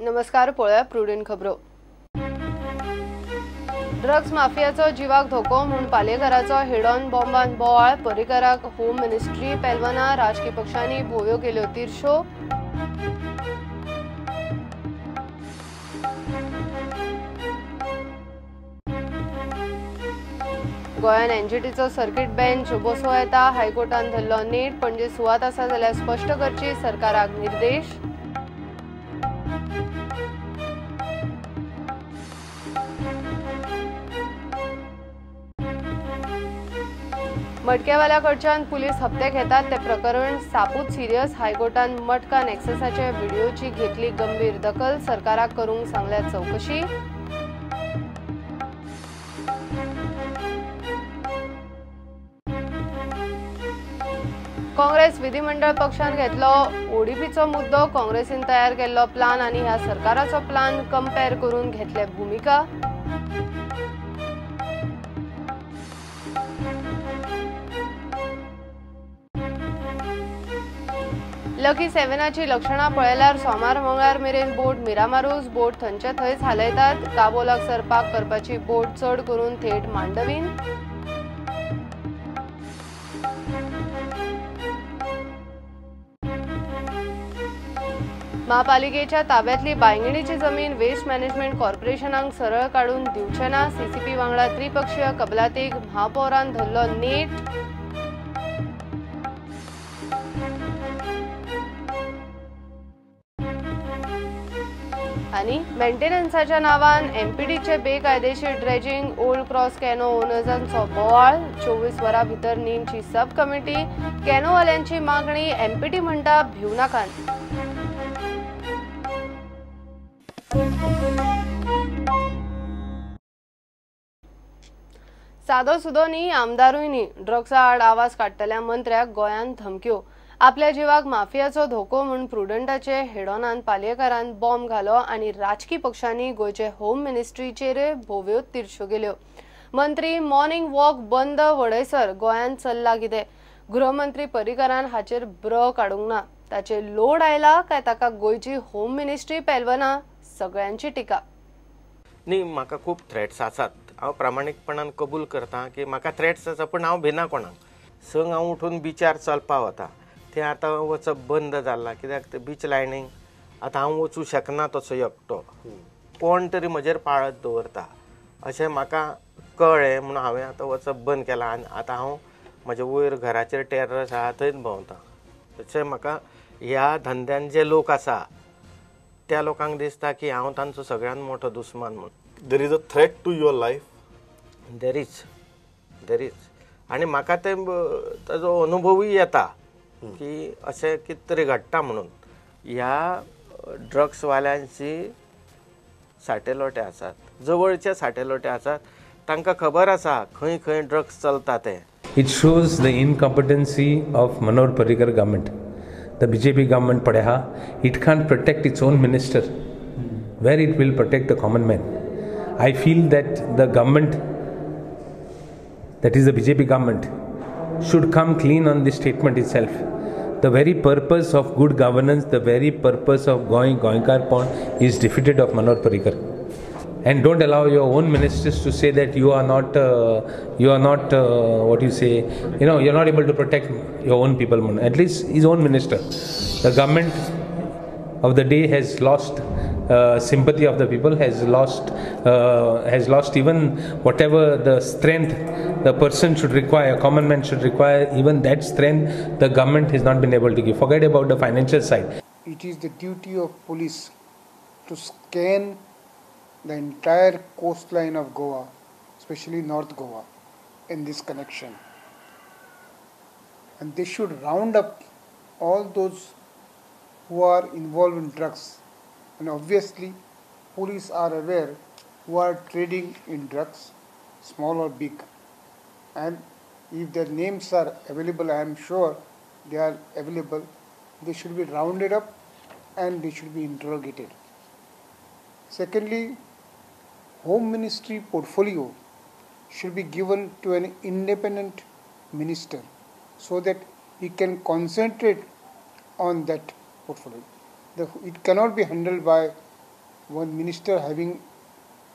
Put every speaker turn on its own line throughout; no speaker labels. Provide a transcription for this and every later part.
नमस्कार, पळोवया प्रुडंट खबरो. ड्रग्स माफियाचो जिवाक धोको म्हूण पालेकराचो हेडॉन बॉम्बान बोवाळ. पर्रीकराक होम मिनिस्ट्री पेलवना. राजकी पक्षांनी भोव्यो केल्यो तिरशो. गोंयांत एनजीटीचो सर्किट बेंच बसोवं येता. हायकोर्टान धरलो नेट. पणजे सुवात आसा जाल्यार स्पश्ट करची, सरकाराक निर्देश. मटक्यावाल्या कडच्यान पुलीस हप्ते घेतात ते प्रकरण सापूच सिरियस. हायकोर्टान मटका नॅक्ससाच्या व्हिडिओची घेतली गंभीर दखल. सरकाराक करूंक सांगल्या चवकशी. काँग्रेस विधिमंडळ पक्षान घेतलो ओडीपीचो मुद्दो. काँग्रेसीन तयार केल्लो प्लान आनी ह्या सरकाराचो प्लान कंपेर करून घेतले भुमिका. लकी सेव्हनाची लक्षणां पळयल्यार सोमार मंगळार मेरेन बोट मिरामारूच. बोट थंयचे थंयच हालयतात. काबोलाक सरपाक करपाची बोट चड करून थेट मांडवीन. महापालिकेच्या ताब्यातली बांयगिणीची जमीन वेस्ट मॅनेजमेंट कॉर्पोरेशनाक सरळ काडून दिवचे ना. सीसीपी वांगडा त्रिपक्षीय कबलातीक महापौरान धरलो नेट. आनी मेंटेनन्साच्या नावान एमपीडीचे बेकायदेशीर ड्रेजिंग. ओल्ड क्रॉस कॅनो ओनर्सांचो बोवाळ. 24 वरां भितर नेमची सब कमिटी. कॅनोवाल्यांची मागणी. एमपीडी म्हणटा भिवनाकात. सादो सुदो न्ही, आमदारूय न्ही, ड्रग्सा आड आवाज काडटल्या मंत्र्याक गोंयांत धमक्यो. आपल्या जिवाक माफियाचो धोको म्हूण प्रुडंटाचे हेडॉनान पालयेकारान बॉम्ब घालो आनी राजकी पक्षांनी गोंयचे होम मिनिस्ट्रीचेर भोव्यो तिरश्यो गेल्यो. मंत्री मॉर्निंग वॉक बंद वडयसर गोंयांत चल्ला कितें? गृहमंत्री पर्रीकरान हाचेर ब्र काडूंक ना. ताचेर लोड आयला काय ताका गोंयची होम मिनिस्ट्री पेलवना? सगळ्यांची टिका.
न्ही, म्हाका खूब थ्रेट्स आसात. हांव प्रामाणीकपणान कबूल करता की म्हाका थ्रेट्स आसा, पूण हांव भिना कोणाक. संग हांव उठून बिचार चलपा वता. तें आतां वचप बंद जालां, कित्याक ते बीच लायनींग आतां हांव वचूं शकना तसो एकटो. कोण तरी म्हजेर पाळत दवरता अशें म्हाका कळ्ळें म्हणून हांवें आतां वचप बंद केलां. आनी आतां हांव म्हजे वयर घराचेर टेर्रस आहा थंयच भोंवता. तशें म्हाका ह्या धंद्यान जे लोक आसा त्या लोकांक दिसता की हांव तांचो सगळ्यांत मोठो दुस्मान म्हूण.
There is a threat to your life?
There is, there is. आनी म्हाका ते ताजो अनुभवूय येता की अशें कितें तरी घडटा म्हणून. ह्या ड्रग्सवाल्यांची साटेलोटे आसात, जवळचे साटेलोटे आसात, तांकां खबर आसा खंय खंय ड्रग्स चलता ते.
It shows the incompetency of Manohar Parrikar government. The BJP government पडेहा, it can't protect its own minister. Where it will protect the common man? I feel that the government, that is the BJP government, should come clean on this statement itself. The very purpose of good governance, the very purpose of Goenkarpon is defeated of Manohar Parrikar. And don't allow your own ministers to say that you are not, what you say, you know, you are not able to protect your own people. At least his own minister. The government of the day has lost sympathy of the people, has lost even whatever the strength the person should require, a common man should require, even that strength the government has not been able to give. Forget about the financial side.
It is the duty of police to scan the entire coastline of Goa, especially North Goa, in this connection. And they should round up all those who are involved in drugs. And obviously, police are aware who are trading in drugs, small or big. And if their names are available, I am sure they are available, they should be rounded up and they should be interrogated. Secondly, Home Ministry portfolio should be given to an independent minister so that he can concentrate on that portfolio. It cannot be handled by one minister having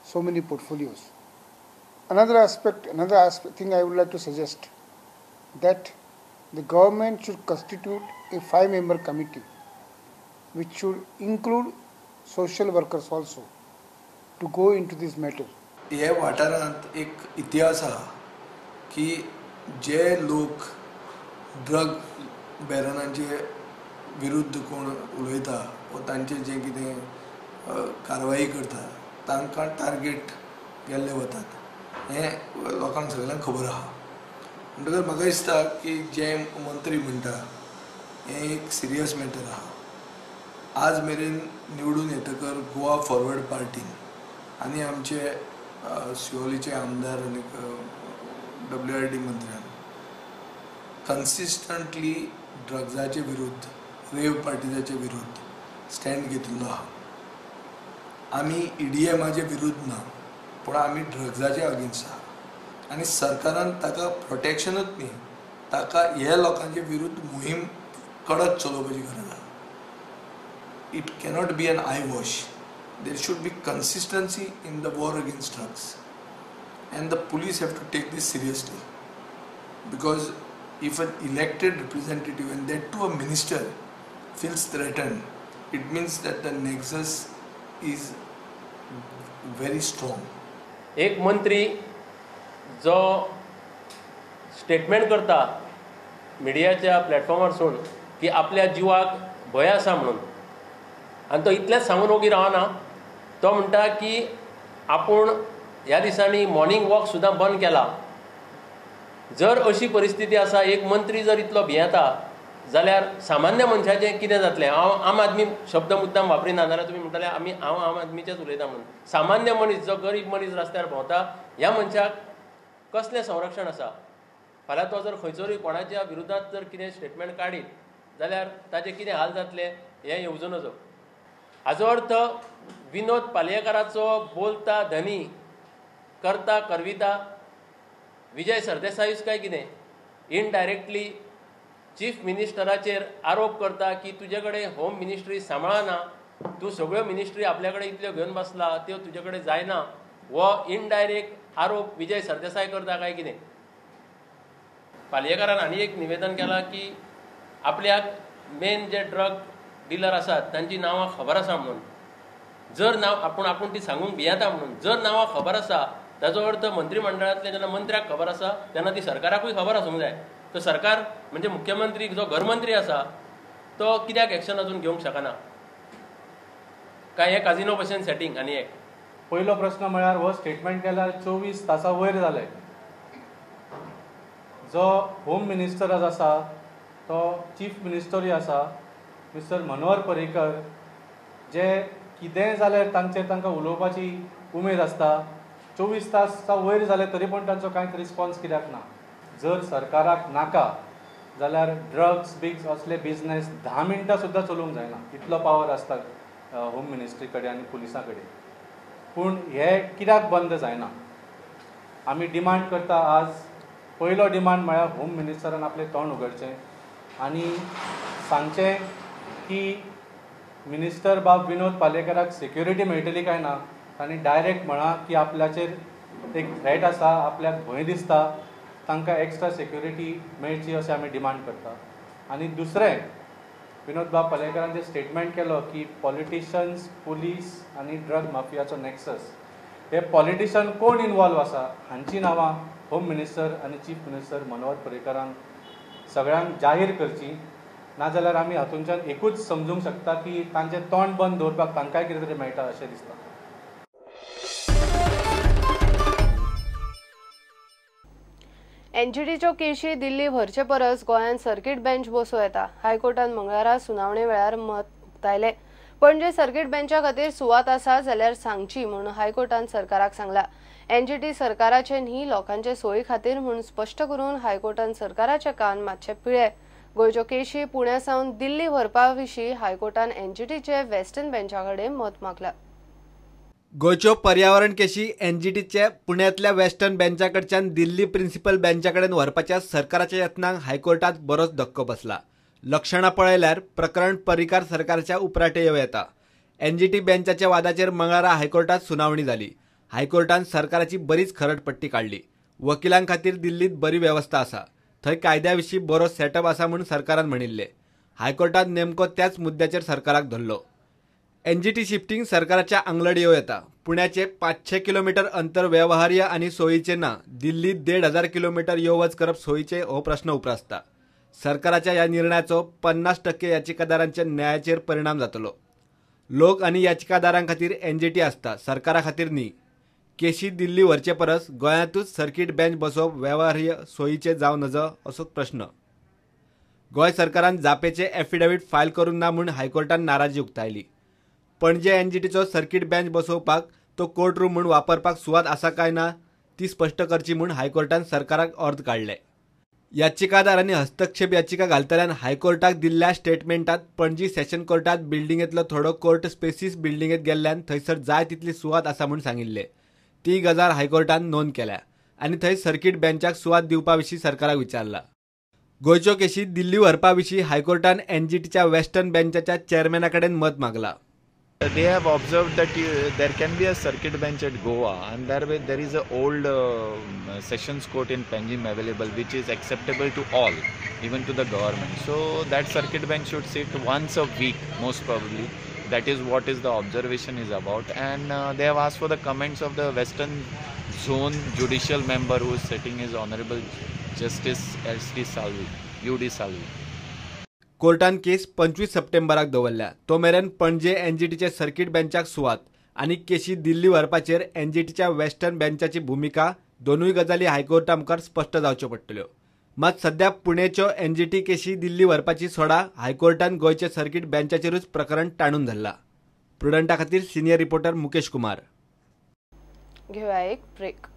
so many portfolios. Another aspect thing I would like to suggest, that the government should constitute a 5-member committee which should include social workers also to go into this matter.
हे वाठारांत एक इतिहास आहा की जे लोक drug बॅरनांचे विरुद्ध कोण उलयता वा तांचे जे कितें कारवाई करता तांकां टार्गेट केल्ले वतात हें लोकांक सगळ्यांक खबर आहा. म्हणटकच म्हाका दिसता की जे मंत्री म्हणटा हें एक सिरियस मॅटर आहा. आज मेरेन निवडून येतकर गोवा फॉरवर्ड पार्टीन आनी आमचे शिवोलीचे आमदार आनी WRD मंत्र्यान कन्सिस्टंटली ड्रग्साचे विरुद्ध, रेव पार्टीजाचे विरुद्ध स्टँड घेतिल्लो आहा. आमी EDMाचे विरुद्ध ना, पूण आमी ड्रग्साचे अगेन्स्ट आहा आनी सरकारान ताका प्रोटेक्शनूच न्ही, ताका ह्या लोकांचे विरुद्ध मोहीम कडक चलोवपाची गरज आहा. It cannot be an eye wash. There should be consistency in the war against drugs, and the police have to take this seriously, because if an elected representative, and that too a minister, feels threatened, it means that the nexus is very strong.
एक मंत्री जो statement करता मिडियाच्या प्लॅटफॉर्मारसून की आपल्या जिवाक भंय आसा म्हणून, आनी तो इतलेंच सांगून ओगी रावना, तो म्हणटा की आपूण ह्या दिसांनी मॉर्निंग वॉक सुद्दां बंद केला. जर अशी परिस्थिती आसा, एक मंत्री जर इतलो भियेता जाल्यार सामान्य मनशाचें कितें जातलें? हांव आम आदमी शब्द मुद्दाम वापरिना, जाल्यार तुमी म्हणटले आमी हांव आम आदमीचेच उलयता म्हणून. सामान्य मनीस जो गरीब मनीस रस्त्यार भोंवता ह्या मनशाक कसलें संरक्षण आसा? फाल्यां तो जर खंयसरूय कोणाच्या विरुद्धांत जर कितें स्टेटमेंट काडीत जाल्यार ताचे कितें हाल जातले हें येवजूं नजो. हाजो अर्थ विनोद पालयेकाराचो बोलता धनी करता करविता विजय सरदेसायूच काय कितें इनडायरेक्टली चीफ मिनिस्टराचेर आरोप करता की तुजे कडेन होम मिनिस्ट्री सांबाळना, तूं सगळ्यो मिनिस्ट्री आपल्या कडेन इतल्यो घेवन बसला त्यो तुजे कडेन जायना, हो इनडायरेक्ट आरोप विजय सरदेसाय करता काय कितें? पालयेकारान आनी एक निवेदन केलां की आपल्याक मेन जे ड्रग डिलर आसात तांची नांवां खबर आसा म्हणून, जर नांव आपूण आपूण ती सांगूंक भियेता म्हणून, जर नांवां खबर आसा ताजो अर्थ मंत्रीमंडळांतले जेन्ना मंत्र्याक खबर आसा तेन्ना ती सरकाराकूय खबर आसूंक जाय. तर सरकार म्हणजे मुख्यमंत्री जो घरमंत्री आसा तो कित्याक एक्शन अजून घेवंक शकना? काय हें काजिनो भशेन सेटींग? आनी एक
पयलो प्रश्न म्हळ्यार हो स्टेटमेंट केल्यार 24 तासां वयर जाले. जो होम मिनिस्टर आज आसा तो चीफ मिनिस्टरूय आसा, मिस्टर मनोहर पर्रीकर, जे कितेंय जाल्यार तांचेर तांकां उलोवपाची उमेद आसता. 24 तासां वयर जाले तरी पूण तांचो कांयच रिस्पॉन्स कित्याक ना? जर सरकाराक नाका जाल्यार ड्रग्स बिग्स असले बिजनेस 10 मिनटां सुद्दां चलोवंक जायना, इतलो पावर आसता होम मिनिस्ट्री कडेन आनी पुलिसां कडेन. पूण हे कित्याक बंद जायना? आमी डिमांड करता आज, पयलो डिमांड म्हळ्यार होम मिनिस्टरान आपलें तोंड उगडचें आनी सांगचें की मिनिस्टर बाब विनोद पालयेकाराक सिक्युरिटी मेळटली काय ना. तांणी डायरेक्ट म्हळां की आपल्याचेर एक थ्रेट आसा, आपल्याक भंय दिसता, तांकां एक्स्ट्रा सिक्युरिटी मेळची अशें आमी डिमांड करता. आनी दुसरें, विनोद बाब पालयेकारान जे स्टेटमेंट केलो की पॉलिटिशन्स, पुलीस आनी ड्रग माफियाचो नॅक्सस, हे पॉलिटिशन कोण इनवॉल्व आसा हांची नांवां होम मिनिस्टर आनी चीफ मिनिस्टर मनोहर पर्रीकारान सगळ्यांक जाहीर करची. नाजाल्यार आमी हातूंतल्यान एकूच समजूंक शकता की तांचें तोंड बंद दवरपाक तांकांय कितें तरी मेळटा अशें दिसता.
एनजीटीच्यो केशी दिल्ली व्हरचे परस गोंयांत सर्किट बेंच बसोवं येता. हायकोर्टान मंगळारा सुनावणे वेळार मत उक्तायलें. पणजे सर्किट बेंचा खातीर सुवात आसा जाल्यार सांगची म्हूण हायकोर्टान सरकाराक सांगला. एनजीटी सरकाराचे न्ही लोकांचे सोयी खातीर म्हूण स्पश्ट करून हायकोर्टान सरकाराचे कान मातशे पिळे. गोंयच्यो केशी पुण्या सावन दिल्ली व्हरपा विशीं हायकोर्टान एनजीटीचे वेस्टर्न बेंचा कडेन मत मागला.
गोंयच्यो पर्यावरण केशी एनजीटीचे पुण्यांतल्या वेस्टर्न बेंचा कडच्यान दिल्ली प्रिन्सिपल बेंचा कडेन व्हरपाच्या सरकाराच्या यत्नांक हायकोर्टात बरोच धक्को बसला. लक्षणां पळयल्यार प्रकरण पर्रीकार सरकारच्या उपराटे येवं येता. एनजीटी बेंचाच्या वादाचेर मंगळारा हायकोर्टात सुनावणी जाली. हायकोर्टान सरकाराची बरीच खरटपट्टी काडली. वकिलां खातीर दिल्लीत बरी वेवस्था आसा, थंय कायद्या विशीं बरो सेटअप आसा म्हूण सरकारान म्हणिल्लें. हायकोर्टान नेमको त्याच मुद्द्याचेर सरकाराक धरलो. एनजीटी शिफ्टिंग सरकाराच्या आंगलड येवं येता. पुण्याचे 500 किलोमीटर अंतर व्यवहार्य आनी सोयीचें ना. दिल्लीत 1500 किलोमीटर यो वच करप सोयीचें हो प्रश्न उप्रासता. सरकाराच्या ह्या निर्णयाचो 50% याचिकादारांच्या न्यायाचेर परिणाम जातलो. लोक आनी याचिकादारां खातीर एनजीटी आसता, सरकारा खातीर न्ही. केशी दिल्ली व्हरचे परस गोंयांतूच सर्किट बेंच बसोवप व्यवहार्य सोयीचें जावं नजो असो प्रश्न. गोंय सरकारान जापेचे एफिडेवीट फायल करूंक ना म्हूण हायकोर्टान नाराजी उक्तायली. पणजे एनजीटीचो सर्किट बेंच बसोवपाक तो कोर्ट रूम म्हूण वापरपाक सुवात आसा काय ना ती स्पश्ट करची म्हूण हायकोर्टान सरकाराक ऑर्द काडले. याचिकादारांनी हस्तक्षेप याचिका घालतल्यान हायकोर्टाक दिल्ल्या स्टेटमेंटात पणजी सेशन कोर्टात बिल्डिंगेंतलो थोडो कोर्ट स्पेसीस बिल्डिंगेंत गेल्ल्यान थंयसर जाय तितली सुवात आसा म्हूण सांगिल्लें. ती गजाल हायकोर्टान नोंद केल्या आनी थंय सर्किट बेंचाक सुवात दिवपा विशीं सरकाराक विचारला. गोंयच्यो केशी दिल्ली व्हरपा विशीं हायकोर्टान एनजीटीच्या वेस्टर्न बेंचाच्या चेअरमॅना कडेन मत मागला.
They have observed that there can be a circuit bench at Goa, and there is an old sessions court in Panjim available, which is acceptable to all, even to the government. So that circuit bench should sit once a week, most probably. That is what is the observation is about. And they have asked for the comments of the Western Zone judicial member who is sitting is Honorable Justice S.D. Salvi, U.D. Salvi.
कोर्टान केस 25 सप्टेंबराक दवरल्या. तो मेरेन Panaji एनजीटीचे circuit बेंचाक सुवात आनी केशी दिल्ली व्हरपाचेर एनजीटीच्या western बेंचाची भुमिका दोनूय गजाली हायकोर्टा मुखार स्पश्ट जावच्यो पडटल्यो. मात सध्या पुणेच्यो एनजीटी केशी दिल्ली व्हरपाची सोडा हायकोर्टान गोंयचे सर्किट बेंचाचेरूच प्रकरण ताणून धरला. प्रुडंटा खातीर सिनियर रिपोर्टर मुकेश कुमार.
घेऊया एक ब्रेक.